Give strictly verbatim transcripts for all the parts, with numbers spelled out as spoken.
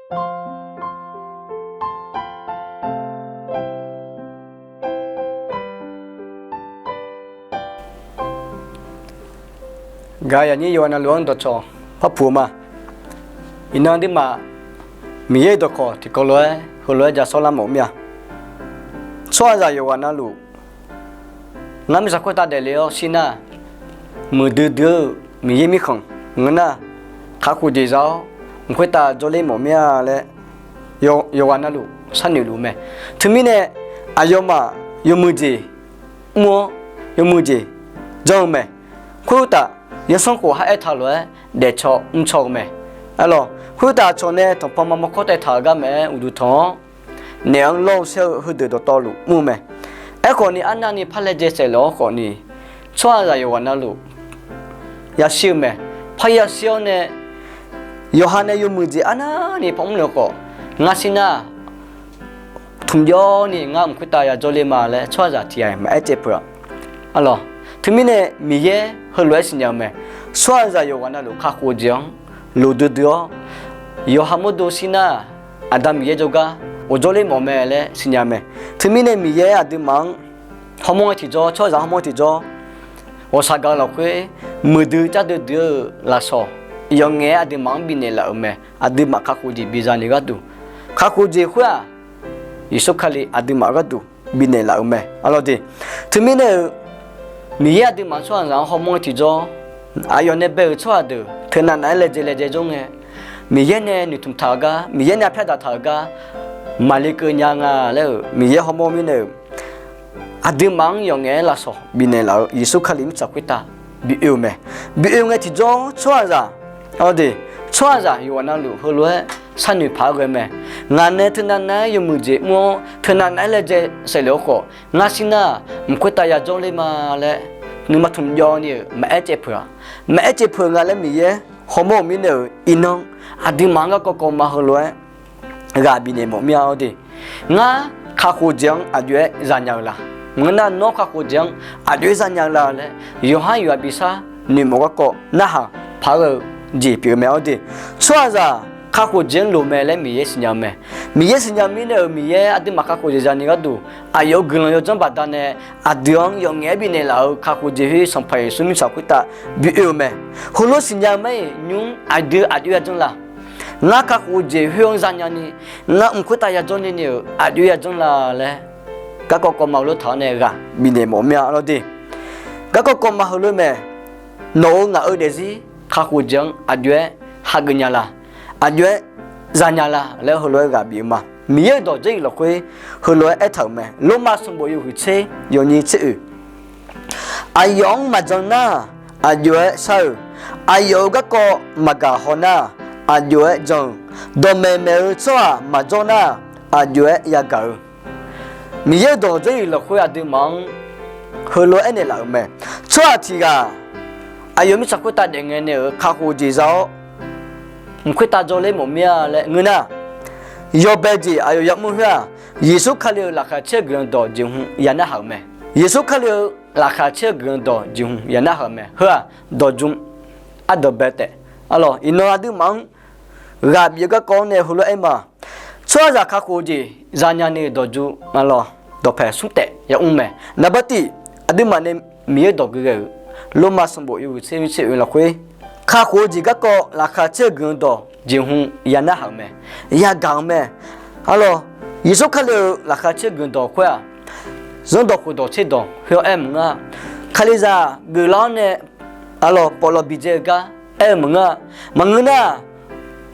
Gaq yaqnyir yawqghaq navluf-anr dawqcawq par puq-eu ma. Iqnan aqduimaf Miqyaer-euq dawqkawq tiqkawv lof-aer heulof-aer ja sawrlar mawf mir-a. Tsawrhaqzaq yawqghaq navluf, ngar mirtsaq khoertav daefle-awr shir nar, muiqdui dui-eu Miqyaer mirkhanq ngeur nar, kakhof jeq za-awr mq khoertav jawrler mawf mir-a laer yawqghaq navluf sharnoeq luf-eu mae. Teumirnae aqyawfmaf yawmuiq jeq mr-awr yawmuiq jeq janr-eu mae. Khoeruqtaf, yawsanr khof khar aertaq lof-aer daefcaw mrcaw-eu mae. Arlawq, khoeruqtaf aqcawq nae tanqpanq mamawr kawr taev taq-euq gar maqaer uqduq tanq-awr, naef-anr lawr-eu shaer-eu heudeuq dawqtawvluf mr-eu mae. Aerkhawfni arnavni par laejae saef lef-awr khawfni, tsawrhaqzaq yawqghaq navluf yashir-eu mae. Par yashir-awr nae, yawqha nae yawmuiq jeq arnavni par mr le khawf, ngar shir nar, tmqjawr ni ngar mq khoertav yajawr ler ma laer tsawrhaqzaq tiq ghaq maqaer caev peuq-a. Arlawq, teumirnae Miqyaer heulof-aer siqnya-eu mae. Tsawrhaqzaq yawqghaq navluf kakhof jeq-anr loqdui dui-awr, yawqha mawrdo shir nar, Aqda Miqyaer jawrgar ghawqjawr ler mawf mae laer siqnya mae. Teumirnae Miqyaer aqduimaf-anr hawmawr-aer tiqjawr, tsawrhaqzaq hawmawr-aer tiqjawr, ghawqshaq gaq-eu lafkhoer muiqdui cardui dui-eu lafsawq yawf ngaef-aer aqduimaf-anr bifnaeq laf-euq mae. Aqduimaf kakhof jeq biza ni gharduq, kakhof jeq khoer-aq, Yeqsur Kali aqduimaf gharduq bifnaeq laf-euq mae. Arlawq de, teumirnae-euq Miqyaer aqduimaf tsawrhaqzaq-anr hawmawr-aer tiqjawr, aqyawf nae bae-euq tsawrhaq deuq teunav nav-aer laejae laejae jawr ngae, Miqyaer nae noeqtmq taq-eu gar, Miqyaer nae arpyar daq taq-eu gar maqle keuv nya nga laer-euq Miqyaer hawmawr mirnae-euq aqduimaf-anr yawf ngaef-aer lafsawq bifnaeq laf-eu Yeqsur Kali mirtsaq khoertav bi oe-eu mae. Bi oe ngae tiqjawr tsawrhaqzaq, arlawq de, tsawrhaqzaq yawqghaq navluf heulof-aer sharnoeq paq-aer ghae mae. Ngaq nae teunav nav-aer yawmuiq jeq mr-awr teunav nav-aer laejae saef lef-awr khawf, ngar shir nar, mq khoertav yajawr ler ma laer nuima tmqjawr ni-euq maqaer caev peuq-aq, maqaer caev peuq nga laer Miqyaer hawmawr-euq mirnae-euq iqnan aqduimaf-anr garkawv kawv ma heulof-aer ghaq bifnaeq mawf mir-a. Arlawq de, ngar kakhof jeq-anr aqjox-aer zanya-eu la? Ngeur nar, nawr kakhof jeq-anr aqjox-aer zanya-eu la laer yawqhar yawqha bishar noeqmawf garkawv narhaq paq-aer ghae-eu jeq pyeuf-eu mae. Arlawq de, tsawrhaqzaq kakhof jeq-anr loq mae laer Miqyaer siqnya-eu mae. Miqyaer siqnya mirnae-euq Miqyaer aqduimaf kakhof jeq zani gharduq, aqyawf-euq guiqlanq yawdzanr baqdanae aqdui-anr yawf ngaef-aer bifnaeq laf-euq kakhof jeq khoer Sanqpaq Yeqsur mirtsaq khoertav bi oe-eu mae. Heulof siqnya-eu mar-iq nymr aqdui aqjox-aer yajanr la? Ngar kakhof jeq khoer-anr zanya ni, ngar mq khoertav yajawr ni ni-euq aqjox-aer yajanr la laer garkawv kawv ma lof taq-awr nae ghaq bifnaeq mawf mir-a. Arlawq de, garkawv kawv ma heulof mae. Nawq-euq ngaq-euq daefzir kakhof jeq-anr aqjox-aer hageuf nya la? Aqjox-aer zanya la laer heulof-aer ghaq bif-eu ma. Miqyaer-euq dawq dzaeryif lafkhoer heulof-aer aertaq-euq mae. Lormav sanqbof yawhuiq tser yawnyir tser oeq, aqyawf-anr maqjan nar, aqjox-aer shar-eu, aqyawf-euq garkawv maqgaq haw nar, aqjox-aer jan-eu, dawqmaeq maeq-eu tsawrhaq maqjawr nar, aqjox-aer yagaq-eu. Miqyaer-euq dawq dzaeryif lafkhoer aqduimaf-anr heulof-aer aernaeq laf-euq mae. Tsawrhaq tiq ghaq aqyawf mirtsaq khoertav daef ngae nae-euq kakhof jeq za-awr, mq khoertav jawrler mawf mir-a laer ngeur nar, yawbae jeq aqyawf yamr khoer-aq, Yeqsur Kali-euq laqkhaq caer-eu guiqlanq dawq jeqhu ya narhaq-euq mae. Yeqsur Kali-euq laqkhaq caer-eu guiqlanq dawq jeqhu ya narhaq-euq mae. Heu-aq, dawqjm ardawq bae taef. Arlawq, iqnan aqduimaf-anr ghaq bif-eu garkawv-anr nae heulof-aer aer ma. Tsawrhaqzaq kakhof jeq zanya ni-euq dawqjm, arlawq, dawqpae smr taef yamr mae. Naqbar tiq, aqduimaf nae Miqyaer-euq dawq gui ghae-euq Lormav sanqbof yawhuiq tser yawnyir tser oeq lafkhoer, kakhof-eu jeq garkawv laqkhaq caer-eu guiqlanq dawq jeqhu ya narhaq-euq mae. Yagaq-euq mae. Arlawq, Yeqsur Kali-euq laqkhaq caer-eu guiqlanq dawq khoer-aq, Zanrdawq khofdawq tserdawq khoer-anr aer maqngeur-a. Kalizaq geuflar-awr nae, arlawq, pawflawq bidzae-eu gar aer-eu maqngeur-a. Maqngeur nar,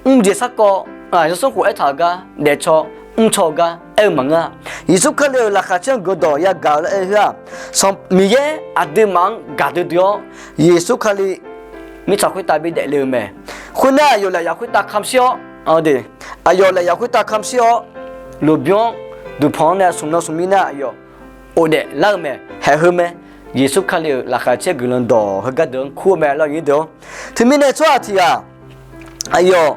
mrjeq sarkawv, zanrsanrkhof aertaq-eu gar, daefcaw mrcaw-eu gar aer-eu maqngeur-a. Yeqsur Kali-euq laqkhaq caer-eu guiqlanq dawq yagaq-eu laer aer-eu khoer-aq, Sanq Miqyaer aqduimaf-anr gaqdui dui-awr, Yeqsur Kali mirtsaq khoertav bi daefle-eu mae. Khoernar, aqyawf lafyaq khoertav kamq shir-awr, aqyawf lafyaq khoertav kamq shir-awr, lmqbymr-anr duqpanq-anr nae smq nan smq mir nar aqyawf ghofdaef lar-eu mae. Haeq heu mae. Yeqsur Kali-euq laqkhaq caer-eu guiqlanq dawq heugar deuq-anr kur-eu mae, arlawq, nyiq deuq-awr. Teumirnae tsawrhaq tiq ghaq aqyawf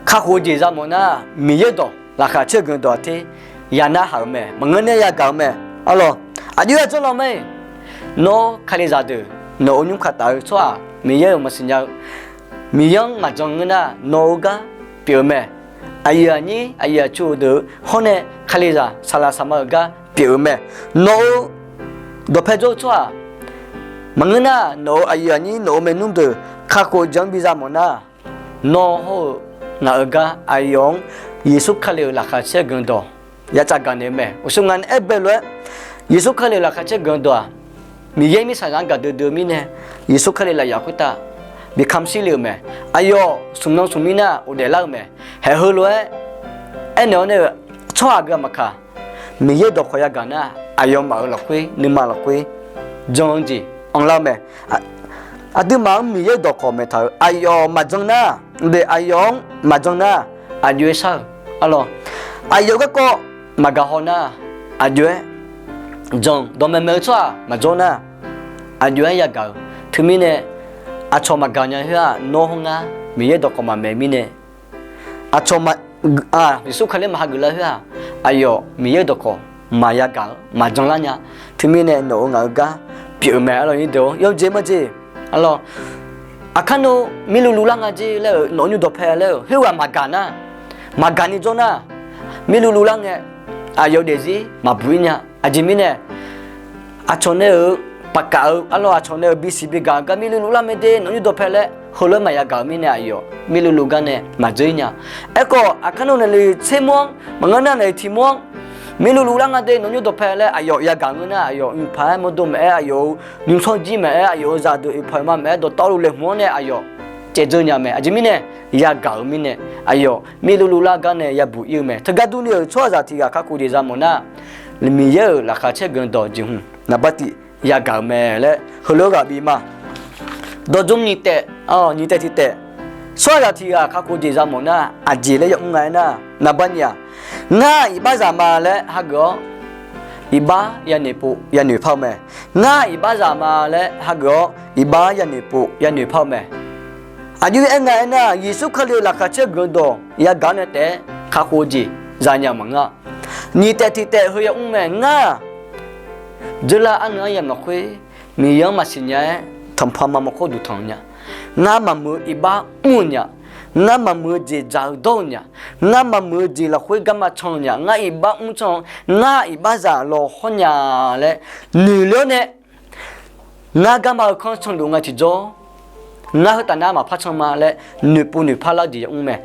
kakhof-eu jeq za mawf nar, Miqyaer-euq dawq laqkhaq caer-eu guiqlanq dawq-aq ter ya narhaq-euq mae. Maqngeur nar yagaq-eu mae. Arlawq, aqjox-aer janr law mae. Nawr kalizaq deuq, nawq-euq nymr kaqtaf-eu tsawrhaq Miqyaer-euq maqsiq nya-eu, Miqyaer-anr maqjan ngeur nar, nawq-eu gar pyeuf-eu mae. aqyuif aqnyir aqyuif aqtsu-euq deuq-eu hawr nae Kalizaq saqlaq saqma-euq gar pyeuf-eu mae. Nawq-euq dawqpae jawr-eu tsawrhaq maqngeur nar, nawq-euq aqyuif aqnyir nawq-euq maernmr deuq kakhof jeq-anr biza mawf nar, nawr hawr-eu ngaq-euq gar aqyawf-anr Yeqsur Kali-euq laqkhaq caer guiqlanq dawq ya tsaf gaq naeq-eu mae. Uqshoe ngaq nae aer bae lof-aer, Yeqsur Kali-euq laqkhaq caer guiqlanq dawq-aq, Miqyaer mirtsaqzaq-anr gaqdui dui-eu mirnae, Yeqsur Kali lafyaq khoertav bi kamq shir le-euq mae. Aqyawf smq nan smq mir nar ghofdaef lar-eu mae. Haeq heulof-aer aernaeq-awr nae-eu, tsawrhaq gui-aq maqkaq, Miqyaer dawqkawq yagaq nar, aqyawfmaf-euq lafkhoer nuima lafkhoer jan-eu jeq anrlar-eu mae. Aqduimaf-anr Miqyaer dawqkawq maeqtaq-eu aqyawf maqjan nar, aqyawf-anr maqjan nar, aqjox-aer shar-euq arlawr. Aqyawf garkawv maqgaq haw nar, aqjox-aer jan dawqmaeq maeq-eu tsawrhaq maqjawr nar, aqjox-aer yagaq-eu. Teumirnae aqcawq maqgaq nya khoer-aq, nawr hawr ngar Miqyaer dawqkawq maqmaeq mirnae, aqcawq, Yeqsur Kali maqhageuf lar khoer-aq, aqyawf Miqyaer dawqkawq maqya gaq-eu maqjan lar nya. Teumirnae nawq-euq ngaq-euq gar pyeuf-eu mae, arlawr, yawjeq maqjeq. Arlawr, aqkar nawr mirluvluv lar nga jer laer-euq nawq-eu nymr dawqpae laer-euq khoerghaq maqgaq nar, maqgaq ni jawr nar, mirluvluv lar ngae aqyawf daefzir maqbuq-ir nya. Aqjeq mirnae aqcawq nae-euq paqkaf-eu arlawr, aqcawq nae-euq bisiq bigaq-eu gar mirluvluv lar mae de, nawq-eu nymr dawqpae laer heulof-aer maqya gaq-eu mirnae aqyawf mirluvluv gar nae maqdzeur-ir nya. Aerkhawf aqkar nawr naqli tser mawr-anr maqngeur nar naqli tiq mawr-anr mirluvluv lar nga de, nawq-eu nymr dawqpae laer aqyawf yagaq ngeur nar, aqyawf nymrpaq-aer mawrdo maqaer, aqyawf-euq nymrshawr jir maqaer, aqyawf-euq zaqdeuq iqpawf iqma maqaer dawqtawvluf laeqhmq-anr nae aqyawf caevdzeur nya mae. Aqjeq mirnae yagaq-euq mirnae aqyawf mirluvluv lar gar nae yabuq-ir-eu mae. Teugar durni-euq tsawrhaqzaq tiq ghaq kakhof jeq za mawf nar, Miqyaer-euq laqkhaq caer guiqlanq dawq jeqhmq naqbar tiv yagaq-euq mae laer heulof-aer ghaq bif ma. Dawqdzmr nyiq taef, nyiq taef tiq taef, tsawrhaqzaq tiq ghaq kakhof jeq za mawf nar aqjeq laer yaur mr nga aernar, naqbar nyiq-aq, ngar iqbaxzaq ma laer hageuf-awr iqbax yanoeq pov yanoeq par-eu mae. Ngar iqbaxzaq ma laer hageuf-awr iqbax yanoeq pov yanoeq par-eu mae. Aqjox-aer aer nga aernar, Yeqsur Kali-euq laqkhaq caer guiqlanq dawq yagaq-anr nae taef-aer kakhof jeq zanya maqngeur-a. Nyiq taef tiq taef heu yaur mr mae. Ngar-aq, dzeurlar arnan aryamq lafkhoer Miqyaer-anr maqsiq nya-aer tanqpanq ma maqkhawr duq tanq nya. Ngar maqmuiq-eu iqbax mr-eu nya. Ngar maqmuiq-eu jeq dzaq-eu dawr-eu nya. Ngar maqmuiq-eu jeq lafkhoer garma can-eu nya. Ngar iqbax mr can-eu, ngar iqbaxzaq lawqhawr nya laer noeq le-awr nae, ngar garma-eu kanr canluf nga tiqjawr, ngar heu taf nar maqpar can ma laer noeqpov noeqpar lar-eu jeq yaur mr mae.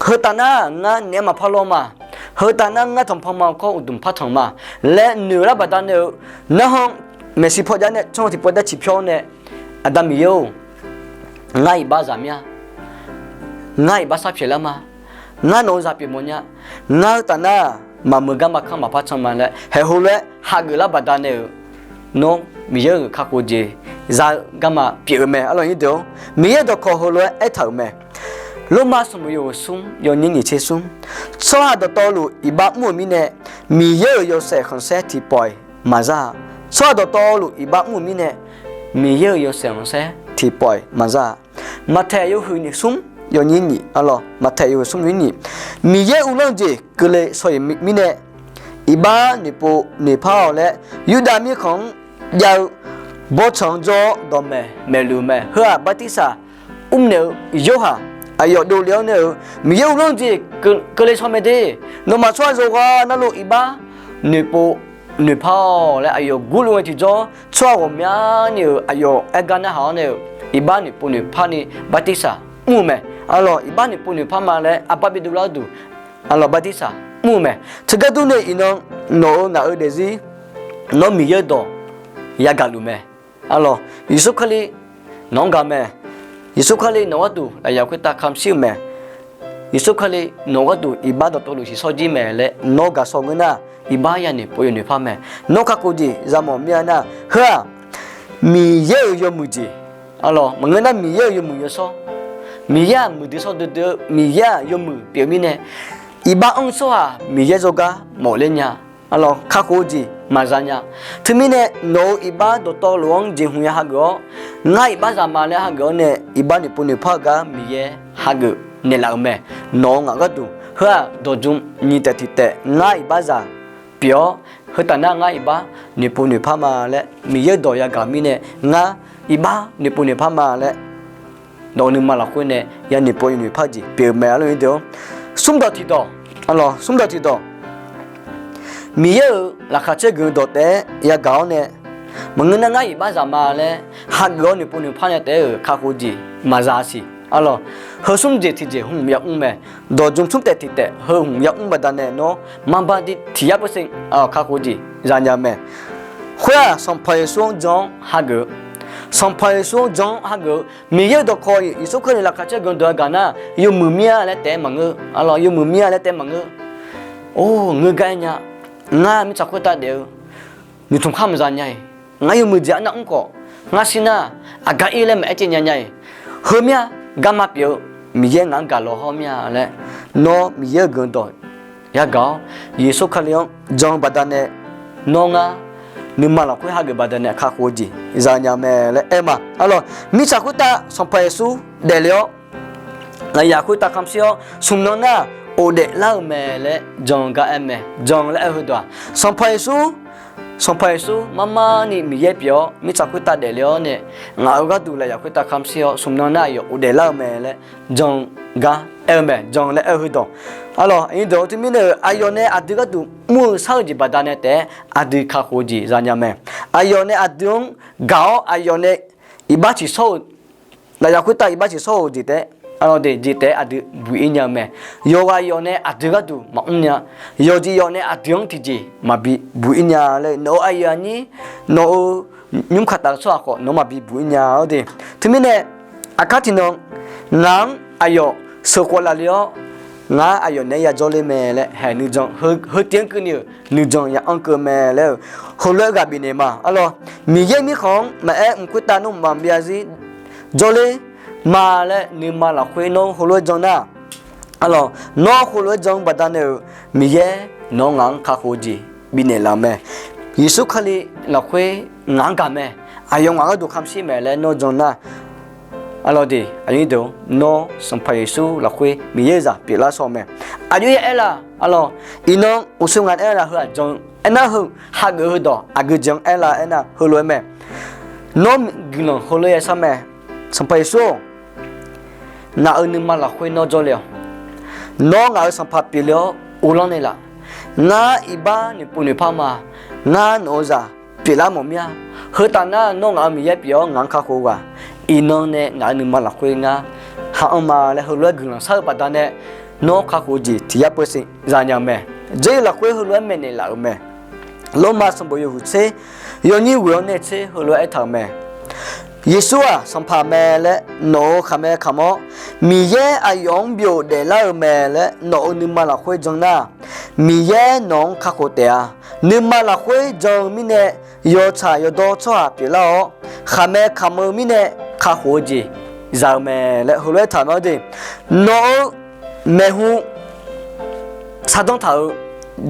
Heu taf nar ngar naeq-aer maqpar lawr ma. Heu taf nar ngar tanqpanq ma kawr uqduq par tanq ma laer noeq lar baqdanae-eu, narhaq maeqshi paw jav nae tsanr tiqpov daer ciqpyawr nae, Aqda Miqyaer-or, ngar iqbaxzaq mir-a. Ngar iqbax sharpyaeq lar ma. Ngar nawq-eu zaq pyeuf mawf nya. Ngar heu taf nar maqmuiq garma kanr maqpar can ma laer haeq heulof-aer hageuf lar baqdanae-euq, nawr Miqyaer-euq kakhof jeq za-eu garma pyeuf-eu mae. Arlawr, Miqyaer dawqkawq heulof-aer aertaq-euq mae. Lormav sanqbof yawhuiq smr yawnyir nyiq tser smr, tsawrhaq dawqtawvluf iqbax mr-euq mirnae, Miqyaer-euq yawshaef khanqsaer tiqpawf-iq maqzar-a. Tsawrhaq dawqtawvluf iqbax mr-euq mirnae, Miqyaer-euq yawshaef khanqsaer tiqpawf-iq maqzar-a. Maqtaeq yawhuiq nyiq smr yawnyir nyiq, arlawr, Maqtaeq yawhuiq smr yawnyir nyiq, Miqyaer uvlanr-eu jeq keuvle shaw-iq mirnae, iqbax noeqpov noeqpar-awq laer, Yurdav mirkhanq-anr jav-eu bawrtsanq-anr jawr-awr dawqmaeq maeqluf-eu mae. Heu-aq bartirsaq mrnaeq-eu Yorhaq, aqyawf dovle-awr nae-euq, Miqyaer uvlanr-eu jeq keuvle shaw mae de. Nawmaf tsawrhaq yawqghaq navluf iqbax noeqpov noeqpar-awq laer aqyawf gurluf ngae tiqjawr, tsawrhaq ghawqmyani-euq aqyawf aer gar narhaq-awr nae-euq, iqbax noeqpov noeqpar ni bartirsaq mr-eu mae. Arlawr, iqbax noeqpov noeqpar ma laer aqbar bi dovlar-eu duq, arlawr, bartirsaq mr-eu mae. Teugar durni iqnan nawq-euq ngaq-euq daefzir nawr Miqyaer-eu dawq yagaq luf mae. Arlawr, Yeqsur Kali nawq-anr gaq mae. Yeqsur Kali nawq gharduq lafyaq khoertav kamq shir-eu mae. Yeqsur Kali nawq gharduq iqbax dawqtawvluf shiqshawr jir mae laer nawr gaq shaw ngeur nar, iqbax yanoeq pov yanoeq par mae. Nawr kakhof jeq za mawf mir-a nar, heu-aq, Miqyaer-euq yawmuiq jeq, arlawr, maqngeur nar Miqyaer-euq yawmuiq yawshawr, Miqyaer-aq muiqdui shawr duidui-eu Miqyaer-aq yawmuiq pyeuf-eu mirnae, iqbax anr-eu tsawrhaq Miqyaer jawrgar mawf ler nya. Arlawr, kakhof-eu jeq maqza nya. Teumirnae nawq-euq iqbax dawqtawvluf-anr jeqhmq ya hageuf-awr, ngar iqbaxzaq ma laer hageuf-awr nae iqbax noeqpov noeqpar-eu gar Miqyaer hageuf naeqlaf-euq mae. Nawq-euq ngaq gharduq heu-aq dawqdzm nyiq taef tiq taef ngar iqbaxzaq pyeuf-awr, heu taf nar ngar iqbax noeqpov noeqpar ma laer Miqyaer-eu dawq yagaq mirnae, ngar iqbax noeqpov noeqpar ma laer nawq-euq nuima lafkhoer nae yanoeq pov yanoeq par-eu jeq pyeuf-eu mae. Arlawr, deuq-or, Smrdawq tiqdawq, smrdawq tiqdawq, Miqyaer-euq laqkhaq caer guiqlanq dawq taef-aer yagaq-awr nae, maqngeur nar ngar iqbaxzaq ma laer hageuf-awr noeqpov noeqpar nae taef-aer-euq kakhof jeq maqza siq. Arlawq, heu smr jeq tiqjeq hmq yamr mae. Dawqjmq smr taef tiq taef heu hmq yamr baqdanae nawr marbar dir tiq yar percent kakhof jeq zanya mae. Khoer-aq, Sanqpaq Yeqsur-anr jan-anr hageuf-eu, Sanqpaq Yeqsur-anr jan-anr hageuf-eu, Miqyaer-euq dawqkawq Yeqsur Kali laqkhaq caer guiqlanq dawq yagaq nar, yawmuiq mir-a laer taef-aer maqngeur. Arlawq, yawmuiq mir-a laer taef-aer maqngeur. Or, ngeur gar-aer nya. Ngar mirtsaq khoertav daef-eu noeqtmq khar maqza nya-iq. Ngar yawmuiq jeq arnav mr khawf, ngar shir nar, aqgar ir laer maqaer caev nya nya-iq. Heu mir-a, garma pyeuf-eu, Miqyaer ngaq-anr gaq law hawr mir-a laer, nawr Miqyaer-euq guiqlanq dawq yagaq-awr, Yeqsur Kali-anr jan-eu baqdanae, nawr ngar nuima lafkhoer hageuf baqdanae kakhof-eu jeq zanya mae laer aer ma. Arlawq, mirtsaq khoertav Sanqpaq Yeqsur daefle-awr, lafyaq khoertav kamq shir-awr smq nan nar ghofdaef lar-eu mae laer jan-eu gar aer mae. Jan laer aer-eu heudawq-aq, Sanqpaq Yeqsur, Sanqpaq Yeqsur marmar ni Miqyaer pyeuf-awr mirtsaq khoertav daefle-awr nae, ngaq-euq gharduq lafyaq khoertav kamq shir-awr smq nan nar aqyawf ghofdaef lar-eu mae laer jan-eu gar aer-eu mae. Jan laer aer-eu heudawq, arlawq, aqnyir deuq-or, teumirnae-euq aqyawf nae aqdui gharduq mr-eu shar-eu jeq baqdanae taef-aer aqdui kakhof-eu jeq zanya mae. Aqyawf nae aqdui-anr gaq-awr aqyawf nae iqbax ciqshawr-eu, lafyaq khoertav iqbax ciqshawr-euq jeq taef-aer, arlawq de, jeq taef-aer aqdui buq-ir nya-eu mae. Yawqghaq yawf nae aqdui gharduq maqmr nya. Yawqjeq yawf nae aqdui-anr tiqjeq maqbi buq-ir nya laer, nawq-euq aqyuif aqnyir, nawq-euq nymr kaqtaf-eu tsawrhaq khawf nawq-anr maqbi buq-ir nya-awr de. Teumirnae, aqkar tiqnan, ngaq-anr aqyawf sheuqkhof lafle-awr, ngar aqyawf naeq-aer yajawr ler mae laer haeq nuijan, heu tiv-anr keuvni-euq nuijan ya anr keuv mae laer-eu heulof-aer ghaq bifnaeq ma. Arlawq, Miqyaer mirkhanq-anr maqaer mq khoertav nawr mqmaq maqbyav zir jawrler ma laer nuima lafkhoer nawr heulof-aer jan nar, arlawq, nawr heulof-aer jan-eu baqdanae-euq Miqyaer nawq-anr ngaq-anr kakhof-eu jeq bifnaeq laf-eu mae. Yeqsur Kali lafkhoer ngaq-anr gaq mae. Aqyawf ngaq gharduq kamq shir mae laer nawr jan nar, arlawq de, aqnyir deuq, nawr Sanqpaq Yeqsur lafkhoer Miqyaer-euq zaq pyeuflar shaw mae. Aqjox ya aer la, arlawq, iqnan uqshoe ngaq nae aer-eu lafkhoer-aq jan-eu aernar heu hageuf heudawq aqgeu jeq-anr aer la aernar heulof-aer mae. Nawr guiqlanq heulof-aer yashar mae. Sanqpaq Yeqsur-or, ngaq-euq nuima lafkhoer nawr jawrle-awq. Nawr ngaq-euq Sanqpaq pyeufle-awr uvlanr naeqlaf. Ngar iqbax noeqpov noeqpar ma. Ngar nawq-euq zaq pyeuflar mawf mir-a. Heu taf nar nawr ngaq-euq Miqyaer pyeuf-awr ngaq-anr kakhof-eu ghaq, iqnan nae ngaq-euq nuima lafkhoer ngar ha anr ma laer heulof-aer guiqlanq shar-eu baqdanae, nawr kakhof-eu jeq tiq yar percent zanya-eu mae. Jarlif lafkhoer heulof-aer maeqnaeq laf-euq mae. Lormav sanqbof yawhuiq tser, yawnyir ghoeq-awr nae tser heulof-aer aertaq-euq mae. Yeqsur-aq Sanqpaq mae laer nawq-euq khaqmae kamq-awr, Miqyaer aqyawf-anr byov daeflar-eu mae laer nawq-euq nuima lafkhoer jan nar, Miqyaer nawq-anr kakhof taef-a. Nuima lafkhoer jan-eu mirnae, yawtsaq yawdawr tsawrhaq pyeuflar-awr, khaqmae kamq-eu mirnae kakhof-eu jeq za-eu mae laer heulof-aer aertaq mae-awr de. Nawq-euq maeqhu shardanr taq-euq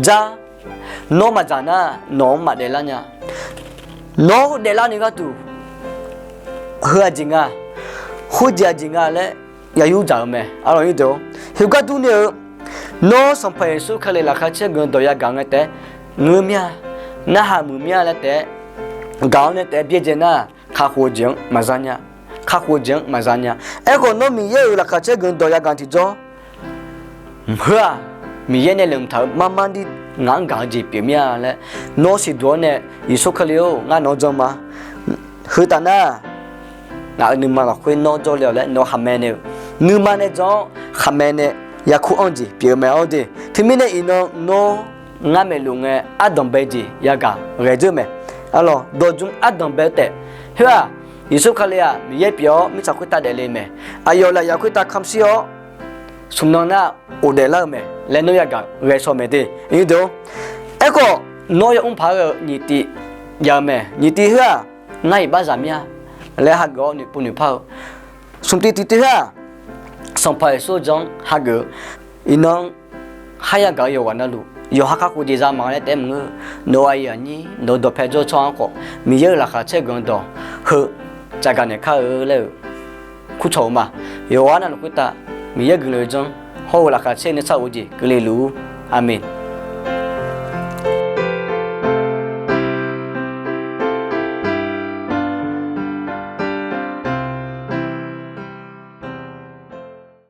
jar nawr maqdzaq nar, nawq-anr maqdaef lar nya. Nawr daeflar ni gharduq heu-aq jeq nga, khoerjeq-aq jeq nga laer yayur dzaq-eu mae. Arlawq, heugar durni-eu, nawr Sanqpaq Yeqsur Kali laqkhaq caer guiqlanq dawq yagaq ngae taef-aer ngeur mir-a, narhaq muiq mir-a laer taef-aer gaq-awr nae taef-aer byaerdzae nar, kakhof-eu jeq-anr maqza nya. Kakhof-eu jeq-anr maqza nya. Aerkhawf nawr Miqyaer-euq laqkhaq caer guiqlanq dawq yagaq tiqjawr, mq heu-aq, Miqyaer nae laeqhmq taq-eu marmar dir ngaq-anr gaq-eu jeq pyeuf mir-a laer nawr siqduq-awr nae, Yeqsur Kali-or, ngar nawq-anr jan ma. Heu taf nar, ngaq-euq nuima lafkhoer nawr jawrle-awq laer nawq-eu khaqmae nae-eu, nuima nae jan-awr khaqmae nae yarkur anr-eu jeq pyeuf-eu mae-awr de. Teumirnae iqnan nawr ngar maeqluf ngae ardanqbae jeq yagaq ghae dzeur mae. Arlawq, dawqdzmq ardanqbae-eu taef. Khoer-aq, Yeqsur Kali-aq Miqyaer pyeuf-awr mirtsaq khoertav daefle mae. Aqyawf lafyaq khoertav kamq shir-awr, smq nan nar ghofdaef lar-eu mae laer nawr yagaq ghae shaw mae de. Aerkhawf, nawr yamr paq-aer ghae-eu nyiq tiv jav-eu mae. Nyiq tiv khoer-aq, ngar iqbaxzaq mir-a laer hageuf-awr noeqpov noeqpar-eu. Smq tiv tiq tiv khoer-aq, Sanqpaq Yeqsur jan-anr hageuf-eu. Iqnan khar yagaq-eu yawqghaq navluf yawqha kakhof jeq za ma laer taef-aer maqngeur. Nawq-euq aqyuif aqnyir, nawq-euq dawqpae jawr-eu tsawrhaq-anr khawf Miqyaer-euq laqkhaq caer guiqlanq dawq heu tsafgaq naeq kar-eu laer-eu kurcawq-eu ma. Yawqghaq navluf khoertav Miqyaer guiqlanq-eu janr hawr-eu laqkhaq caer nuisar of-eu jeq keuvle luf-ur. Aqmeq.